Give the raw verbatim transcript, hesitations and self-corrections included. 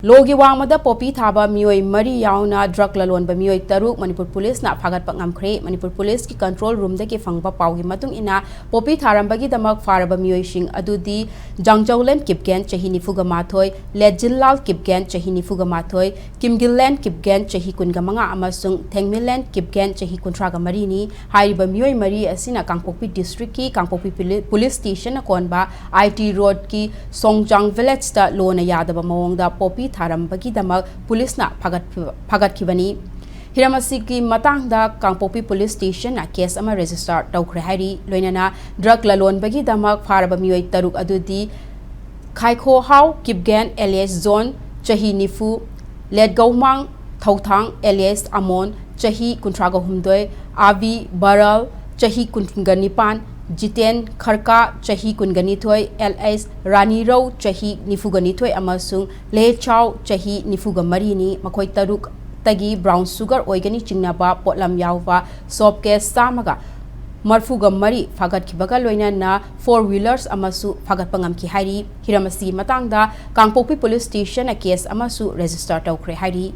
ꯂꯣꯒꯤ ꯋꯥꯡꯃꯗ ꯄꯣꯄꯤ ꯊꯥꯕ ꯃꯤꯑꯣꯏ ꯃꯔꯤ ꯌꯥꯎꯅ ꯗ꯭ꯔꯒ ꯂꯂꯣꯟꯕ ꯃꯤꯑꯣꯏ ꯇꯔꯨꯛ ꯃꯅꯤꯄꯨꯔ ꯄꯨꯂꯤꯁꯅ ꯐꯥꯒꯠꯄ ꯉꯝꯈ꯭ꯔꯦ꯫ ꯃꯅꯤꯄꯨꯔ ꯄꯨꯂꯤꯁꯀꯤ ꯀꯟꯇ꯭ꯔꯣꯜ ꯔꯨꯝꯗꯒꯤ ꯐꯪꯕ ꯄꯥꯎꯒꯤ ꯃꯇꯨꯡ ꯏꯟꯅ, ꯄꯣꯄꯤ ꯊꯥꯔꯝꯕꯒꯤꯗꯃꯛ ꯐꯥꯔꯕ ꯃꯤꯑꯣꯏꯁꯤꯡ ꯑꯗꯨꯗꯤ ꯖꯥꯡꯖꯧꯂꯦꯟ ꯀꯤꯞꯒꯦꯟ, ꯆꯍꯤ ꯅꯤꯐꯨꯒ ꯃꯥꯊꯣꯏ, ꯂꯦꯠꯖꯤꯟꯂꯥꯜ ꯀꯤꯞꯒꯦꯟ, ꯆꯍꯤ ꯅꯤꯐꯨꯒ ꯃꯥꯊꯣꯏ, ꯀꯤꯝꯒꯤꯜꯂꯦꯟ ꯀꯤꯞꯒꯦꯟ, ꯆꯍꯤ ꯀꯨꯟꯒ ꯃꯉꯥ, ꯑꯃꯁꯨꯡ ꯊꯦꯡꯃꯤꯜꯂꯦꯟ ꯀꯤꯞꯒꯦꯟ, ꯆꯍꯤ ꯀꯨꯟꯊ꯭ꯔꯥꯒ ꯃꯔꯤꯅꯤ꯫ ꯍꯥꯏꯔꯤꯕ ꯃꯤꯑꯣꯏ ꯃꯔꯤ ꯑꯁꯤꯅ ꯀꯥꯡꯄꯣꯛꯄꯤ ꯗꯤꯁꯇ꯭ꯔꯤꯛꯀꯤ ꯀꯥꯡꯄꯣꯛꯄꯤ ꯄꯨꯂꯤ-, ꯄꯨꯂꯤꯁ ꯁ꯭ꯇꯦꯁꯟꯅ ꯀꯣꯟꯕ ꯑꯥꯏ ꯇꯤ ꯔꯣꯗꯀꯤ ꯁꯣꯡꯖꯥꯡ ꯚꯤꯂꯦꯖꯇ ꯂꯣꯅ ꯌꯥꯗꯕ ꯃꯑꯣꯡꯗ ꯄꯣꯄꯤ ꯊꯥꯔꯝꯕꯒꯤꯗꯃꯛ ꯄꯨꯂꯤꯁꯅ ꯐꯥꯒꯠꯈꯤꯕ-, ꯐꯥꯒꯠꯈꯤꯕꯅꯤ꯫ ꯍꯤꯔꯝ ꯑꯁꯤꯒꯤ ꯃꯇꯥꯡꯗ ꯀꯥꯡꯄꯣꯛꯄꯤ ꯄꯨꯂꯤꯁ ꯁ꯭ꯇꯦꯁꯟꯅ ꯀꯦꯁ ꯑꯃ ꯔꯦꯖꯤꯁꯇꯔ ꯇꯧꯈ꯭ꯔꯦ ꯍꯥꯏꯔꯤ꯫ ꯂꯣꯏꯅꯅ ꯗ꯭ꯔꯒ ꯂꯂꯣꯟꯕꯒꯤꯗꯃꯛ ꯐꯥꯔꯕ ꯃꯤꯑꯣꯏ ꯇꯔꯨꯛ ꯑꯗꯨꯗꯤ ꯈꯥꯏꯈꯣꯍꯥꯎ ꯀꯤꯞꯒꯦꯟ ꯑꯦꯂꯤꯌꯥꯁ ꯖꯣꯟ, ꯆꯍꯤ ꯅꯤꯐꯨ, ꯂꯦꯠꯒꯧꯃꯥꯡ ꯊꯧꯊꯥꯡ ꯑꯦꯂꯤꯌꯥꯁ ꯑꯃꯣꯟ, ꯆꯍꯤ ꯀꯨꯟꯊ꯭ꯔꯥꯒ ꯍꯨꯝꯗꯣꯏ, ꯑꯥꯕꯤ ꯕꯔꯜ, ꯆꯍꯤ ꯀꯨꯟꯒ ꯅꯤꯄꯥꯟ, ꯖꯤꯇꯦꯟ ꯈꯔꯀꯥ, ꯆꯍꯤ ꯀꯨꯟꯒ ꯅꯤꯊꯣꯏ, ꯑꯦꯜ ꯑꯦꯁ ꯔꯥꯅꯤꯔꯧ, ꯆꯍꯤ ꯅꯤꯐꯨꯒ ꯅꯤꯊꯣꯏ, ꯑꯃꯁꯨꯡ ꯂꯦꯆꯥꯎ, ꯆꯍꯤ ꯅꯤꯐꯨꯒ ꯃꯔꯤꯅꯤ꯫ ꯃꯈꯣꯏ ꯇꯔꯨꯛꯇꯒꯤ ꯕ꯭ꯔꯥꯎꯟ ꯁꯨꯒꯔ ꯑꯣꯏꯒꯅꯤ ꯆꯤꯡꯅꯕ ꯄꯣꯠꯂꯝ ꯌꯥꯎꯕ ꯁꯣꯞ ꯀꯦꯁ ꯆꯥꯝꯃꯒ ꯃꯔꯐꯨꯒ ꯃꯔꯤ ꯐꯥꯒꯠꯈꯤꯕꯒ ꯂꯣꯏꯅꯅ ꯐꯣꯔ ꯋꯤꯂꯔꯁ ꯑꯃꯁꯨ ꯐꯥꯒꯠꯄ ꯉꯝꯈꯤ ꯍꯥꯏꯔꯤ꯫ ꯍꯤꯔꯝ ꯑꯁꯤꯒꯤ ꯃꯇꯥꯡꯗ ꯀꯥꯡꯄꯣꯛꯄꯤ ꯄꯨꯂꯤꯁ ꯁ꯭ꯇꯦꯁꯟꯅ ꯀꯦꯁ ꯑꯃꯁꯨ ꯔꯦꯖꯤꯁꯇꯔ ꯇꯧꯈ꯭ꯔꯦ ꯍꯥꯏꯔꯤ꯫